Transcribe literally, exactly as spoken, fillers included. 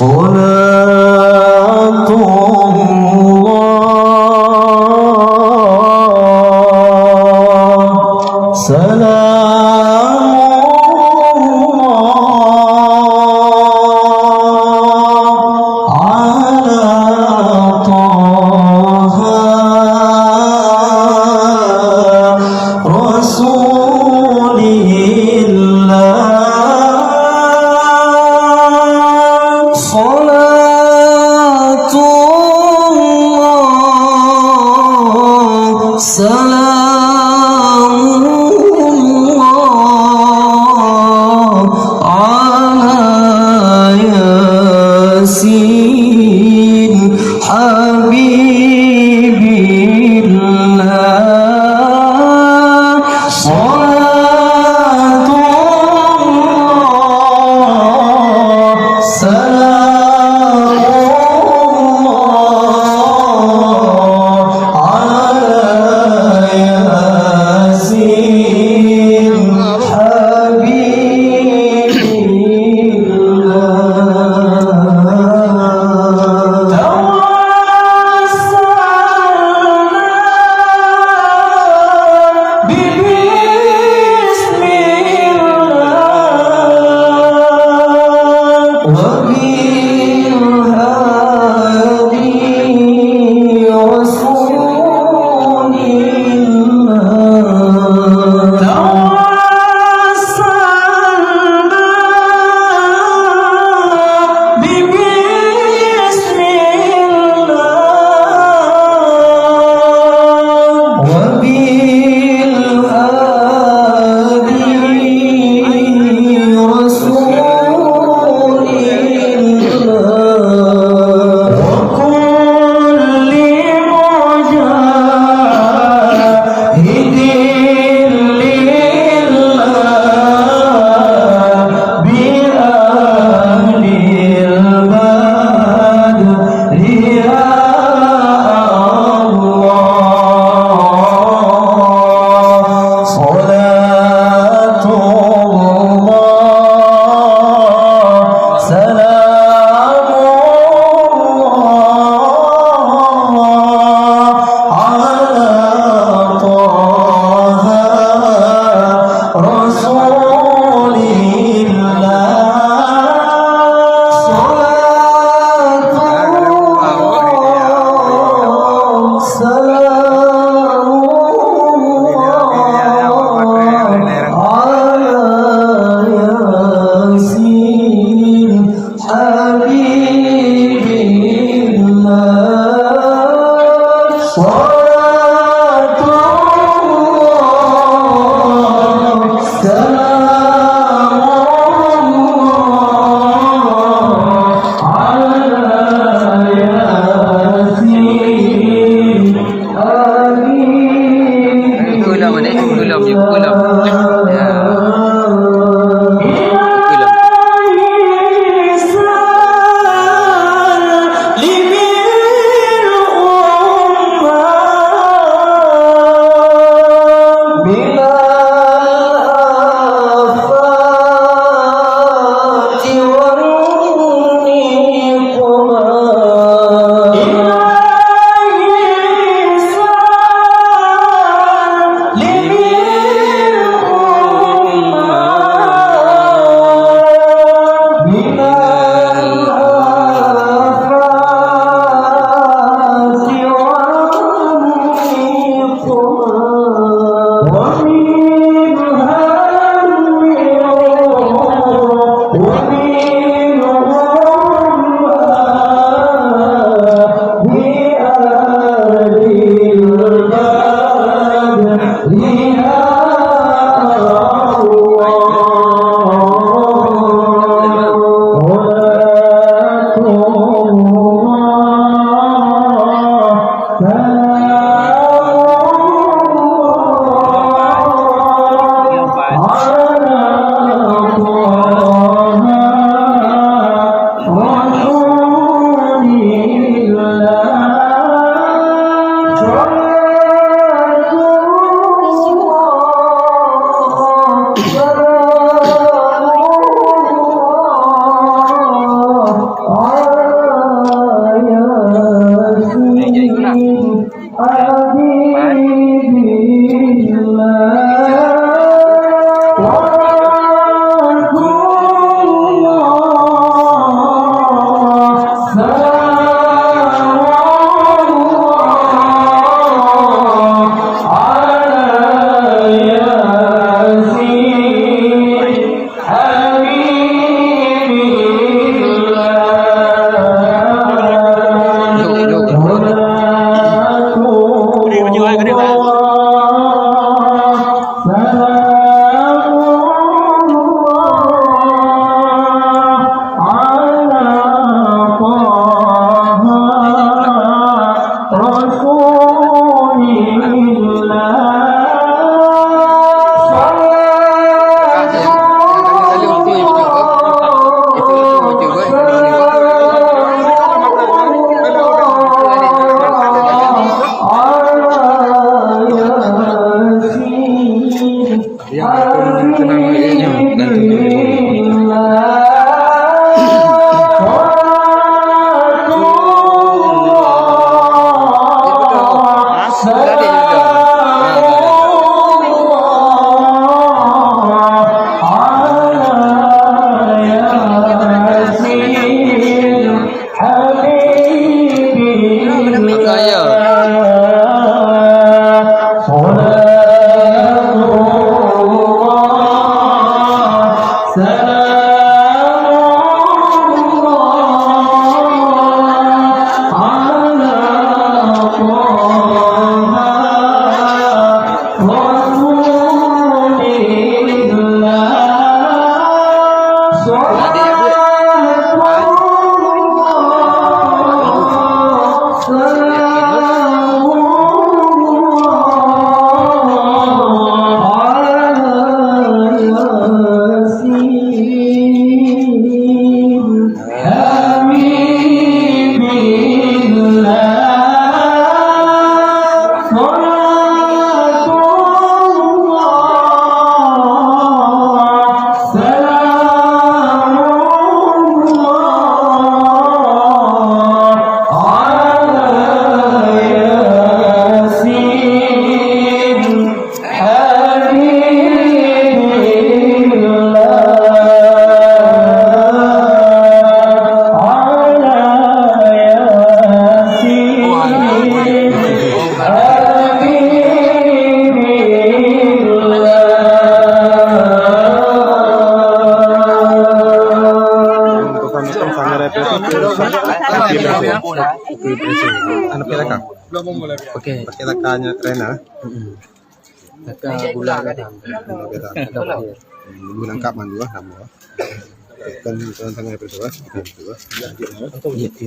صلاة الله، سلام الله على طه رسول الله. صلاة الله، سلام الله على ياسين حبيب الله. صلاة الله، سلام الله على ياسين حبيب الله. توسلنا ببسم الله وبالهادي رسول الله. توسلنا ببسم الله وبالهادي رسول الله وكل مجاهد لله بأهل البدر يا الله. صلاة الله، سلام الله على طه رسول الله. صلاة الله، سلام الله على ياسين حبيب الله. صلاة الله، سلام الله على ياسين حبيب الله. Ulang, ulang, ulang. Ya. Ulang. Yang akan kenal ini dan Oke. Pakai lakanya Rena. Lakah gula garam. Gula garam. Dulu nangkap mandu lah, nama. Kan tangan apa tu? Iya, iya.